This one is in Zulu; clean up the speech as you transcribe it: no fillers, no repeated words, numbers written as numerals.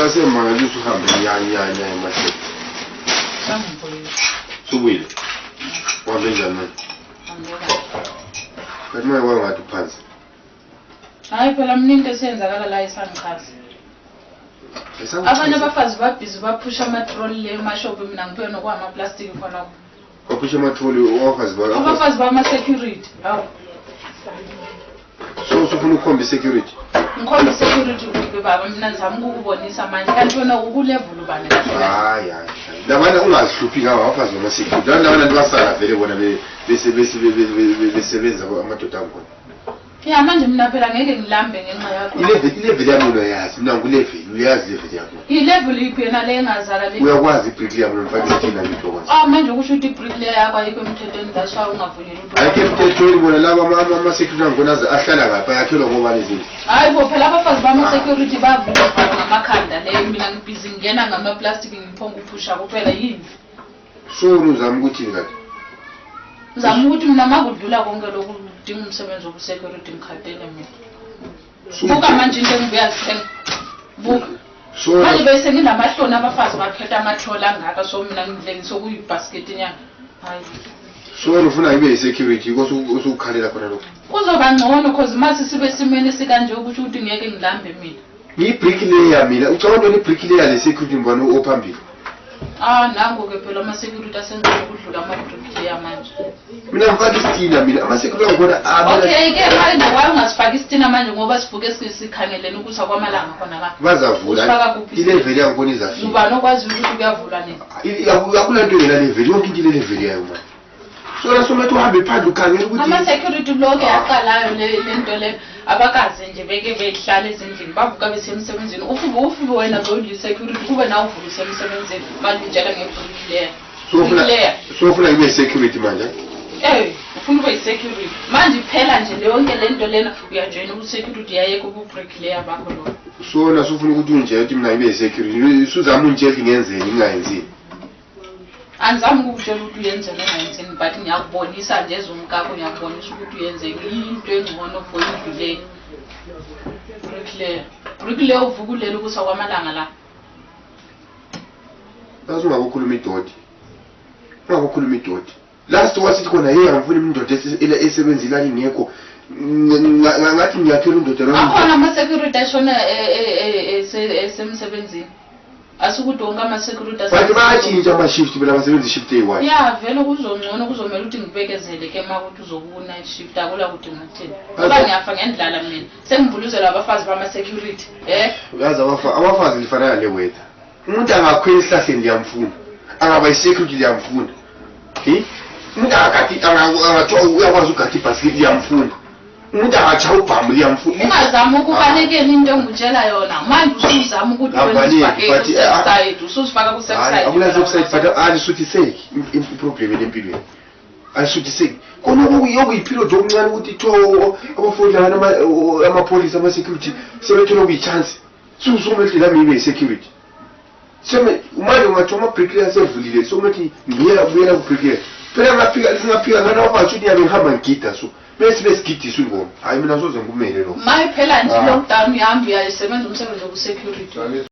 Uyasemangalisa uhambe nyanya emahlelo. Sangibuyile. Subuyile. Uhambe njani manje? Angeke. Kanti manje wangathi uphansi. Hayi phela mina into esiyenzakala la isangichaza. Abanye abafazi babhizi baphusha amatroli le emashophi, mina ngiphiwe nokwamaplastiki khonapho. Baphusha amatroli abafazi ba. Abafazi bama-security. Hawu. So usufuna ukukhomba i-security. Ngikhomba i-security kuphi baba, mina ngizama ukukubonisa manje. Kanti wena ukulevula ubani kahle kahle? Hayi hayi. Labana ungazihluphi ngabo abafazi bama-security. Labana basala vele bona besebenza amadoda angikhona. Ya manje mina phela ngeke ngilambe ngenxa yakho. Ilevel yami uyayazi, mina ngilevel, uyazi level yami. I-level yiphi yena le engazala le? Uyakwazi i-brick yami ngifake isitina ngithokoza. Ah manje kusho ukuthi i-bricklayer yakho ayikho emthethweni, that's why ungavunyelwa ukuthi. Ayikho emthethweni bona laba ama-security angikhona aze ahlala ngapha ayakhelwa ngobani izindlu. Hayi bo phela abafazi bama-security bavuka ngamakhanda leyo, mina ngibhizi ngingena ngamaplastiki ngiphonga uphusha kuphela yini? So uzama ukuthini kanti? Ngizama ukuthi mina makudlula konke lokhu kudinga umsebenzi wobu-security ngikhathele mina. Buka manje into engibuya zithenga. Buka. So Manje bese nginamahloni abafazi baphethe amatroli angaka, so mina ngilengise okuyibhasketi nyana. Hayi. So ufuna ibe yi-security yikho usukhalela khona lokho. Kuzoba ngcono cause mase sibe simene sikanje ukuthi ukuthi ngeke ngilambe mina. Ngiyi-bricklayer mina, ucabanga ntoni i-bricklayer le security ngibani ophambili? Ah nangu-ke phela ama-security asengcono ukudlula ama-bricklayer manje. Mina ngifaka isitina mina, ama-security angikhona Okay ke manje why ungasifaki isitina manje ngoba sivuke sikhangelene ukusa kwamalanga khona la. Bazavula. Usifaka kuphi? I-level yangikhona izafika. Ubani okwazi ukuthi kuyavulwa nini? Akula nto yena level, yonke into ile-level yayo manje. So la somethi uhambe phandle ukhangela ukuthi Ama-security lokhu yaqalayo le nto le abakaze nje beke behlala ezindlini bavuka besemsebenzini. Ufuke wena bewuyi-security kube nawe uvuka usemsebenzini manje utshela nge-bricklayer. Bricklayer. So ufuna ibe security manje? Eh, ufuna ube yi-security. Manje iphela nje le yonke le nto lena uyajoyina ubu-security uyayeka ubu-bricklayer bakho lokho. So na sufuna ukuthi ungitshele ukuthi mina ngibe yi-security, usuzama ungitshela ukuthi ngenzeni ngingayenzini. Angizami ukukutshela ukuthi uyenzeni ungayenzini, but ngiyakubonisa nje ezomkakho, ngiyakubonisa ukuthi uyenzeni into engcono for indlu le. Bricklayer. Bricklayer uvuka ulele ukusa kwamalanga la. Yazi ungakukhuluma idoti. Ungakukhuluma idoti. Last wasithi khona hey angifuni indoda esebenza ilali ingekho. Ngathi ngiyakhela indoda la. Akhona ama-security ashona esemsebenzini. Asukuthi wonke ama-security But bayatshintsha ama-shift phela basebenza i-shift eyi-one. Ya vele kuzongcono kuzomela ukuthi ngibekezele ke uma ukuthi uzoku-night shift akula ukuthi ngathini. Ngoba ngiyafa ngendlala mina. Sengibuluzelwa abafazi bama-security. Eh? Uyazi abafazi lifanana le-weather. Umuntu angakhwela esihlahleni liyamfuna. Angaba yi-security liyamfuna. Umuntu angagadi angathiwa uyakwazi ukugada ibhasikiti liyamfuna. Umuntu angatshaya ubhamu liyamfuna. Ungazami ukubalekela into engikutshela yona. Manje usuzama ukuthi wena Angibaleki, uzifake but, ku-safe side, usuzifaka ku-safe Hayi, side. akula safe side but alisuthiseki i-problem empilweni. Alisuthiseki. Khona okuyiphilo nje okuncane ukuthi kuthiwa abafundi laba amapholisa ama-security sebethola okuyi-chance. Susukumele lami ibe yi-security. Seme manje ungathiwa ama-bricklayer asevulile sokuthi ngiyela kubuyela ku-bricklayer. Phela ngafika singafika ngana wabathi ukuthi ngiyabe ngihamba ngigida so. Bese besigidisa ingoma. Hayi mina soze ngikumele lokho. Maye phela nje Ah. lockdown uyahamba uyayisebenza umsebenzi wobu-security.